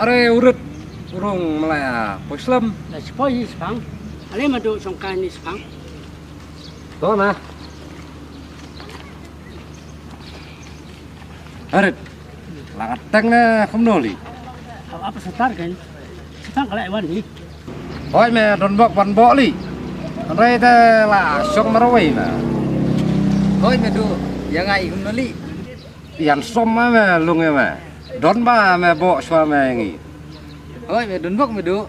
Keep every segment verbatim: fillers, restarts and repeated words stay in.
Are u Rit, u rung ma la poi slem. La poi hi shipang. Ale ma duh shong kai ni shipang. To na. Rit. La ka teng na kumno li. Ap ap sa tar kan. Shipang ka la wan hi. Hoi me don bok ban bok li. Hynrei te la shong marwei na. Hoi me duh, ïa nga i kumno li. Ïan som ma me lung ïa me. Don ba me bok shuwa me ngi. Hoi me don bok me duh.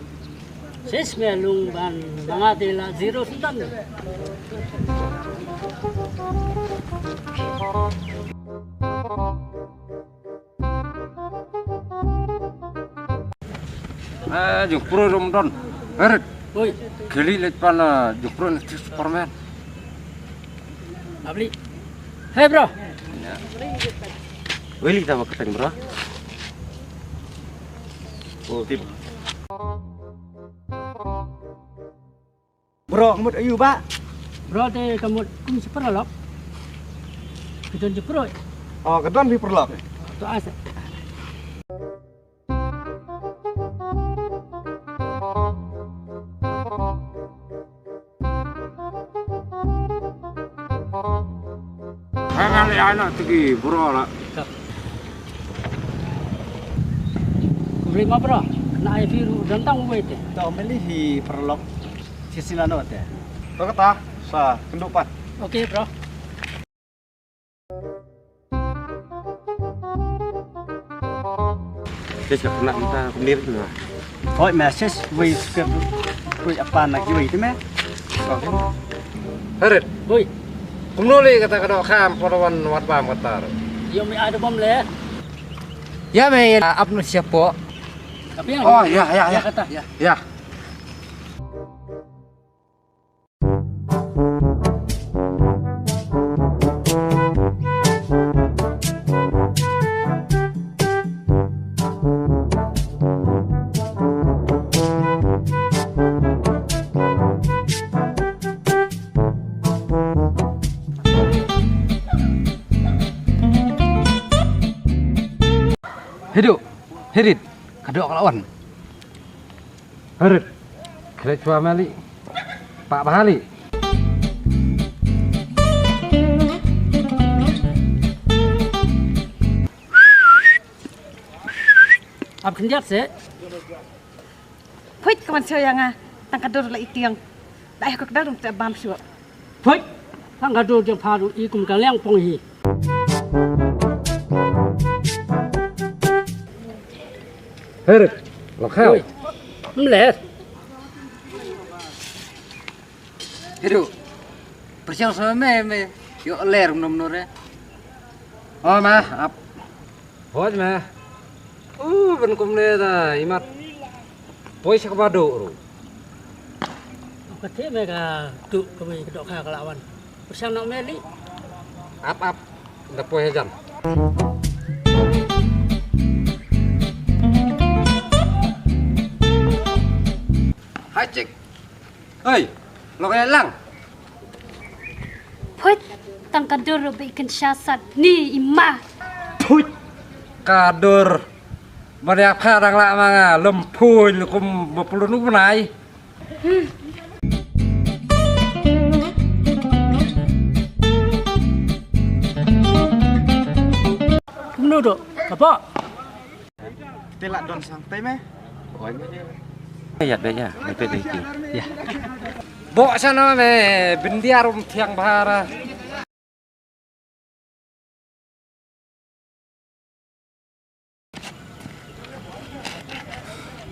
Sis me lung ban ba nga te la zero sultan. Eh, jong pro rom don. Heret. Oi. Kili lek pan, eh, jong pro ni Superman. Abli. Hey bro. Weli tama keteng bro. Oh, tip. Bro, ka mut aïu ba? Bro, te ka mut kum shi paralok. Ka don shi paralok. Oh, ka don shi paralok. To asa. Hai ngan le ana tigi bro la. Kumri ma bro, na ai biru dantang wei te. To meli hi paralok. Sisi nano te. To kata sa kendupan. Oke bro. Sis ka kena kita kumri tu. Oi message wei skep wei apa nak wei tu me. Heret. Oi. Kumno le kata ka dohkha wan wat bam kata. Yo me ada bom le. Ya me ap nu siapo. Tapi yang Oh ya ya ya. Kata. Ya. Hidup, hirit, kadok lawan. Heret. Khreh chwa mali. Pak bahali. Ap khyndiat se. Phuit ka man sio yang ah. Tang ka dur la itiang. La eh ka dar te bam sio. Phuit. Tang ka dur jong pharu i kum ka liang pong hi. Heret, lo khau. Mler. Hidu. Persiang sama me me. Yo ler nom nore. Oh ma, ap. Hoj ma. Uh, ben kumne da imat. Poi sak badu ru. Ka te me ka tu ka me ka dok ka lawan. Persiang nok me li. Ap ap. Da poi hajan. Hai cik. Hei, lo kaya lang. Phuit, tang ka dur rubi kan shasat ni ima. Phuit, ka dur. Mari apa dang la manga lempui lukum bepulun ubnai. Kumno do? Apa? Kita lah don sang tai me. Ya, ya, ya. Bok sana me bindiar um tiang bahara.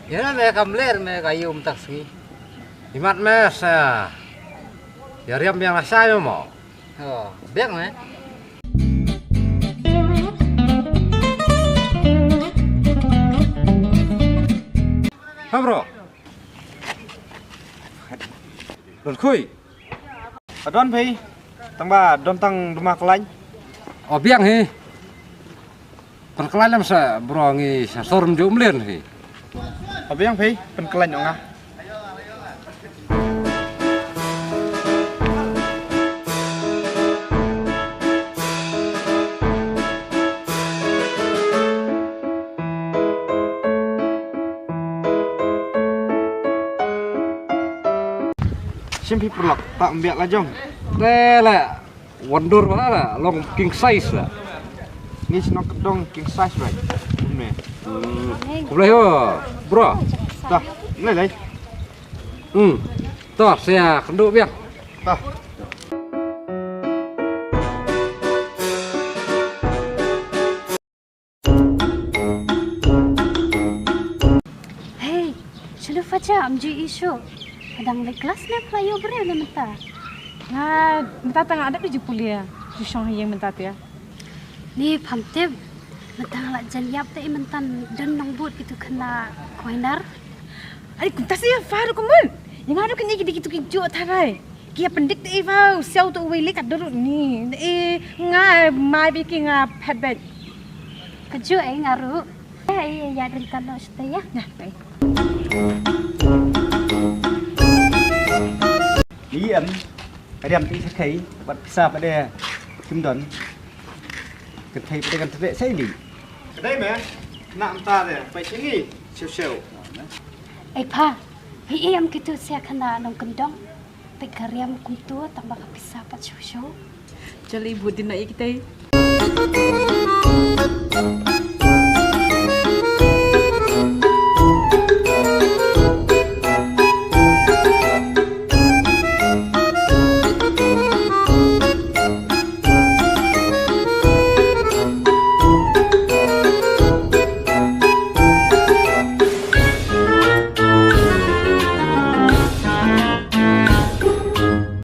Ïa me kam ler me ka yum taksi. Imat me sa. Ïa riam biang la sa yo mo. Oh, biang me. Ha bro. Don khui. Adon phei. Tang ba don tang duma khlain. O biang hi. Pynklaiñ lam sa bro ngi sa sor mju mlien hi. O biang phei pynklaiñ ong nga. Jin phi paralok, ta ym biang la jong. Te la, wonder ba la, long king size la. Ni shnong kyndong king size la. Kumne. Hmm. Khublei ho, bro. Ta, lei lei. Hmm. To, sia kynduh biang. Ta. Hey, shano pha jia, ym ju ïohi shuh. Pha dang leit klas ne pha la ïoh briew ne mynta? Nga mynta tang nga dep ju pule, ju shong ha ïing mynta te. Ni pham tip, mynta nga la jan ïap te i mynta don nongbud kitu khynnah koinar. Ai kumta sa ïa pha ruh kumne. Ïa nga ruh kine ki dei kitu ki juh tharai. Ki ïa pyndik te i pha u siaw tu uwei lei ka dur ruh ni. E nga mai biki nga phet beit. Ka juh ei nga ruh. Ei ei ïa ring kan noh shatei ïa. Ïa, ei. Ni em, riam ti sa thei, wat pisa pada kim don. Ka thei pada kan thei sa ni. Ka dei me, na mynta de, pai sini, siu siu. Ei pha, hi em kitu sia khynnah nongkyndong. Peit ka riam kumtu tang ba ka pisa pat shuh shuh. Jali bud din na ïa kita.